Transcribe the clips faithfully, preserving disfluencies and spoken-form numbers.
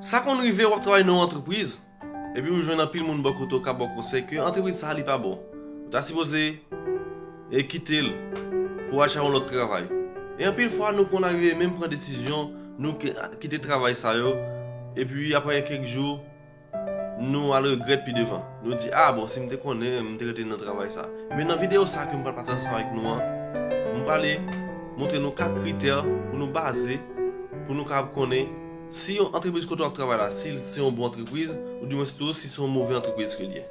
Sa konn rive w ap travay nan yon antrepriz, epi ou jwenn anpil moun bò kote w k ap ba w konsèy ke antrepriz sa a li pa bon. Ou ta sipoze e kite l pou w al chèche yon lòt travay. E anpil fwa nou konn arive menm pran desizyon, nou ki- kite travay sa yo, epi apre kèk jou, nou al regrèt pi devan. Nou di, "A bon, si m te konnen, m te rete nan travay sa." Men nan videyo sa ke m pral pataje ansanm avèk nou an, m prale montre nou kat kritè pou nou baze, pou nou kapab konnen si yon antrepriz kote w ap travay la, si se yon bon antrepriz, oudimwens tou, si se yon move antrepriz ke l ye.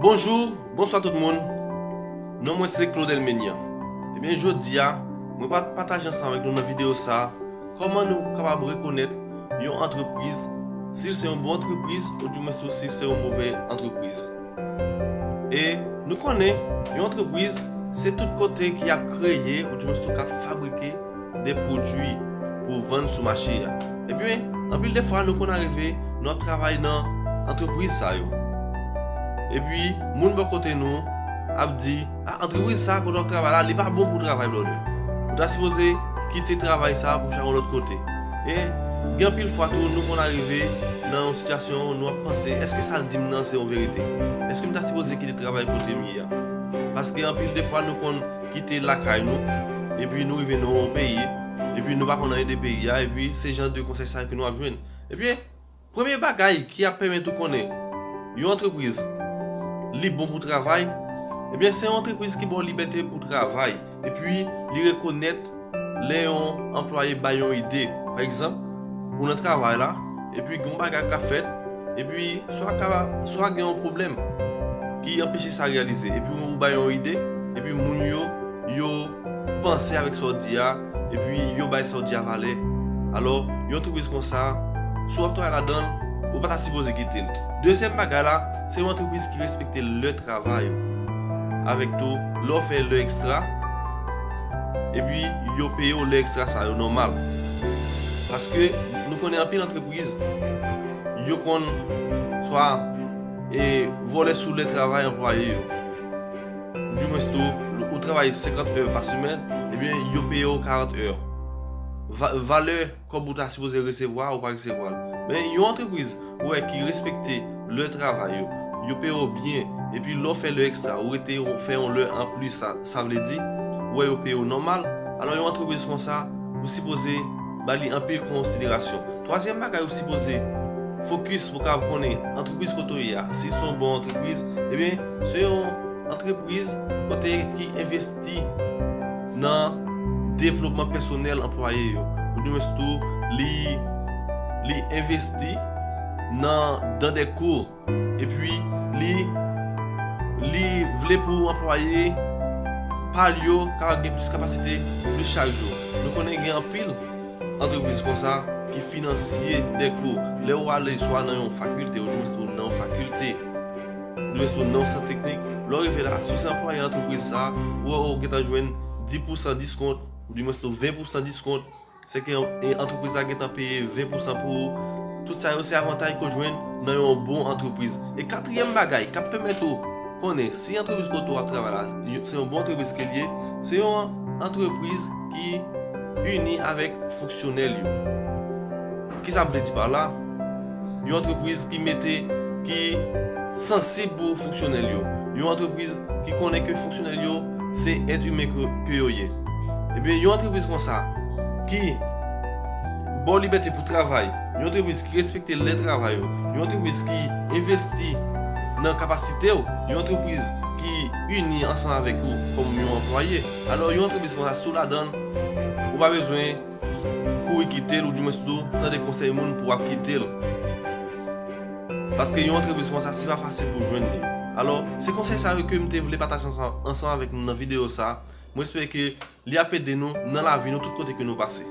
Bonjou, bonswa tout moun. Non mwen se Claude Elmenian. Ebyen, jodi a, mwen pa pataje ansanm avèk nou nan videyo sa a, kòman nou kapab rekonèt yon antrepriz, si l se yon bon antrepriz, oudimwens tou si l se yon move antrepriz. E nou konnen, yon antrepriz, se tout kote ki ap kreye, oudimwens tou k ap fabrike de pwodui pou vann sou mache a. Ebyen, anpil de fwa, nou konn arive, nou ap travay nan antrepriz sa yo. Epi, moun bò kote nou ap di, "A, antrepriz sa kote w ap travay la, li pa bon pou w travay, brother. Ou ta sipoze kite travay sa pou w chèche yon lòt kote." E gen anpil fwa tou, nou konn arive nan yon sitiyasyon, nou ap panse, "Èske sa l di m nan se yon verite? Èske m ta sipoze kite travay kote m ye a?" Paske anpil de fwa, nou konn kite lakay nou, epi nou rive nan yon peyi, epi nou pa konn anyen de peyi a, epi se jan de konsèy sa ke nou ap jwenn. Ebyen, premye bagay ki ap pèmèt ou konnen yon antrepriz li bon pou travay, ebyen, se yon antrepriz ki ba w libète pou travay, epi li rekonèt lè yon anplwaye bay yon ide. Pa egzanp, ou nan travay la, epi gen yon bagay k ap fèt, epi swa ka, swa gen yon pwoblèm ki anpeche sa reyalize, epi ou bay yon ide, epi moun yo, yo panse avèk sa w di a, epi yo bay sa w di a valè. Alò, yon antrepriz konsa, si w ap travay ladan l, ou pa ta sipoze kite l. Dezyèm bagay la, se yon antrepriz ki respekte lè travay ou. Avèk tou, lè w fè lè ekstra, epi yo peye w lè ekstra sa yo nòmal. Paske nou konnen anpil antrepriz, yo konn swa e vòlè sou lè travay anplwaye yo. Oudimwens tou, ou travay senkant è pa semèn, ebyen, yo peye w karant è. Va- valè kòb ou ta sipoze resevwa, ou pa resevwa l. Men yon antrepriz, ou wè, ki respekte lè travay yo, yo peye w byen, epi lè w fè lè ekstra, ou rete, ou fè yon lè anplis, sa, sa vle di, ou wè, yo peye w nòmal. Alò, yon antrepriz konsa, ou sipoze ba li anpil konsiderasyon. Twazyèm bagay ou sipoze fokis pou w kapab konnen antrepriz kote w ye a, si se yon bon antrepriz, ebyen, se yon antrepriz kote ki envesti nan devlopman pèsonèl anplwaye yo. Oudimwens tou, li, li envesti nan, dans des cours. Epi, li, li vle pou anplwaye pa l yo kapab gen plis kapasite, plis chak jou. Nou konnen gen anpil antrepriz konsa ki finansye des cours. Lè w ale swa nan yon fakilte, oudimwens tou nan yon fakilte, oudimwens tou nan yon sant teknik, lè w rive la, si w se anplwaye antrepriz sa, ou wè ou gentan jwenn dis pousan diskont, oudimwens tou ven pousan diskont, se ke an- e antrepriz la gentan peye ven pousan pou ou. Tout sa yo se avantaj ke w jwenn nan yon bon antrepriz. E katriyèm bagay k ap pèmèt ou konnen si antrepriz kote w ap travay la, yo- se yon bon antrepriz ke l ye, se yon antrepriz ki ini avèk fonksyonèl yo. Kisa m vle di pa la? Yon antrepriz ki mete, ki sansib pou fonksyonèl yo. Yon antrepriz ki konnen ke fonksyonèl yo se èt imen ke, ke yo ye. Ebyen, yon antrepriz konsa ki ba w libète pou travay, yon antrepriz ki respekte lè travay ou, yon antrepriz ki envesti nan kapasite w, yon antrepriz ki ini ansanm avèk ou kòm yon anplwaye. Alò, yon antrepriz konsa, si w ladan l, ou pa bezwen kouri kite l, oudimwens tou tande konsèy moun pou w ap kite l. Paske yon antrepriz konsa, se pa fasil pou jwenn li. Alò, se konsèy sa yo ke m te vle pataje ansanm, ansanm avèk nou nan videyo sa. Mwen espere ke li ap ede nou nan lavi nou tout kote ke nou pase.